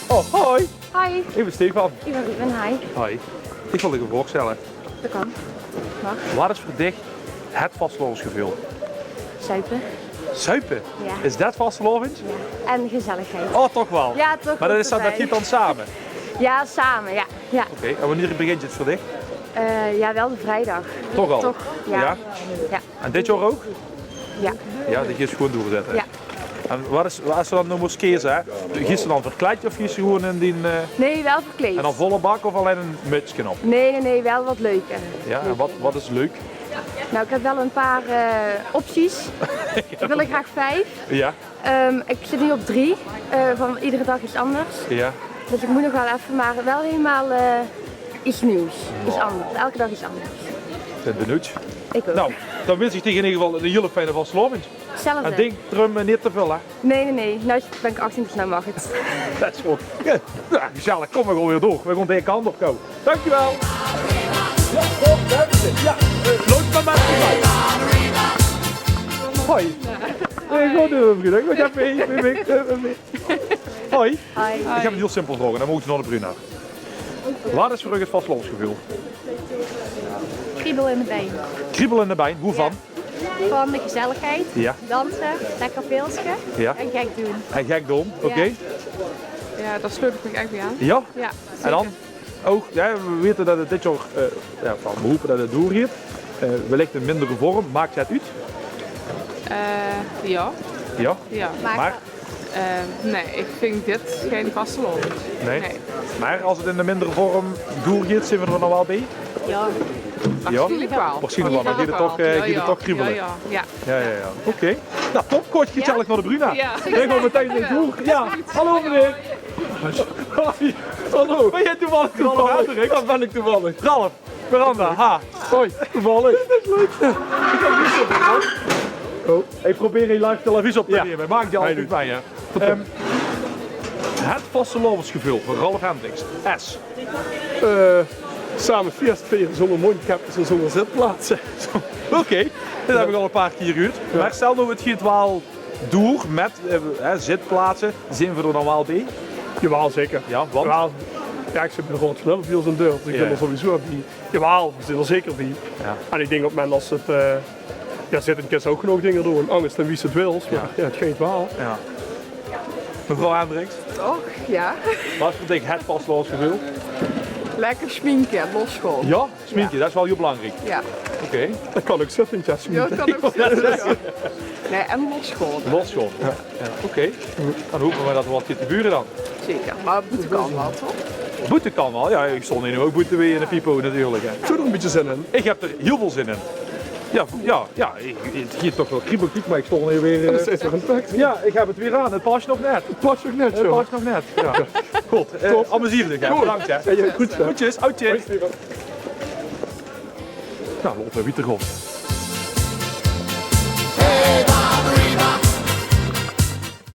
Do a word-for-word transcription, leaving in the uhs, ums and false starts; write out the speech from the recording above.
Oh, hoi. Hoi. Ich bin Stefan. Ich bin Ruben, hoi. Hoi. Ich wil dich 'n vraog stelle. Det kan. Mag. Waat is veur dich het vastelaovesgeveul? Zuipe. Zuipe? Jao. Is det vastelaovend? Jao. En gezelligheid. Oh, toch waal? Jao, toch. Mer det is dan, det geit dan same? Jao, same, jao. Jao. Oké, en wienie begint 't veur dich? Eh, jao, waal de vriedig. Toch al? Toch, jao. Jao? Jao. En dit jaor ouch? Jao. Jao, det geis se gewoon doorzètte. Jao. En waat is, es se dan noe mós keze, hè? Geis se dan verkleid of geis se gewoon in dien, eh... Nae, waal verkleid. En dan volle bak of allein 'n mutsje op? Nae, nae, nae, waal get leuk. Jao, en waat, waat is leuk? Nou, ich höb waal 'n paar, eh, opties. Ich wil er gaer vief. Jao. Ehm, ich zit noe op drie, eh, van eder daag get angers. Jao. Dus ich mót nog waal effe, mer waal hielemaol, eh, get nuuj. Get angers. Eder daag get angers. Ich bin benuujd. Ich ouch. Nou, dan wins ich dich in eder geval 'n hiel fijne vastelaovend. Zelfde. En dink d'rum, eh, neet te väöl, hè? Nae, nae, nae. Nou bin ich achttien, dus nou maag 't. Det is good. Jao, gezellig. Kóm, veer gaon weer door. Veer gaon de kantj op, gauw. Dankjewel. Jao, eh, loopt dan mer veurbij. Hoi. Eh, good, eh, vrienden. Good, jao, hoi, hoi, hoi. Hoi. Hoi. Ich höb 'n hiel simpel vraog en dan mót ich nao de Bruna. Waat is veur uch het vastelaovesgeveul? Kriebel in de bein. Kriebel in de bein, hoevan? Jao. Van de gezelligheid, jao, danse, lekker pilske, jao, en gek doon. En gek doon, jao, oké. Jao, dao sloot ich mich ech bie aan. Jao? Jao, zeker. En dan ouch, jao, veer weite det het dit jaor, eh, jao, van, veer hope det het doorgeit. Eh, wellich in mindere vorm, maak det oet? Eh, jao. Jao? Jao. Mer? Eh, nae, ich vinj dit gein vastelaovend. Nae? Nae. Mer es het in de mindere vorm doorgeit, zeen veer d'r dan waal bie? Jao. Jao? Waarschijnlijk waal. Waarschijnlijk waal, dan geit het toch, eh, geit het toch kriebele. Jao, jao, jao. Jao, jao, jao. Oké. Nou, top, kort, gezellig nao de Bruna. Jao. Veer gaon meteen weer door. Jao. Hallo, meneer. Hoi. Hallo. Ben jij toevallig Ralf Hendricks? Jao, det bin ich toevallig. Ralf. Miranda, ha. Hoi, toevallig. Det is leuk. Oh. Ich probeer hie live televisie op te neme. Maak die altied mei, hè. Ehm, het vastelaovesgeveul van Ralf Hendricks. Es. Eh, same fies viere zónger mondkapjes en zónger zitplaatse. Oké, det höb ich al ein paar kier gehuurd. Jao. Mer stel noe, het geit waal door mit, eh, hè, zitplaatse, zeen veer d'r dan waal bie? Jawaal, zeker. Jao, want? Jawaal. Jao, ich zit bie de Raod van Elf bie ós aan de deur, dus ich bin d'r sowieso bie. Jawaal, veer zeen d'r zeker bie. Jao. En ich dink op het moment es het, eh, jao, zittend kins se ouch genóg dinger doon. Angers dan wie se het wils, mer jao, het geit waal. Jao. Mevrouw Hendricks? Och, jao. Waat is veur dich het vastelaovesgeveul? Lekker sminke en losgaon. Jao? Sminke, det is waal hiel belangriek. Jao. Oké. Det kan ouch zittend, jao, sminke. Jao, det kan ouch zittend, jao. Nae, en losgaon. Losgaon. Jao. Jao, oké. Dan hope veer det d'r get geit gebeure dan. Zeker, mer boete kan waal, toch? Boete kan waal, jao. Ich stóng hie noe ouch boete weer in de pipo natuurlik, hè. Ich höb d'r ein bietje zin in. Ich höb d'r hiel väöl zin in. Jao, jao, jao, ich, het geit toch waal kriebel, mer ich stóng hie weer, eh, jao, ich höb het weer aan. Het pas nog net. Het pas nog net, jao. Het pas nog net, jao. Good, eh, amuseer dich, hè. Bedank, hè. Jao, jao, good zo. Groetjes, oetje. Hoi, Steven. Nou, laote veer wiejer gaon.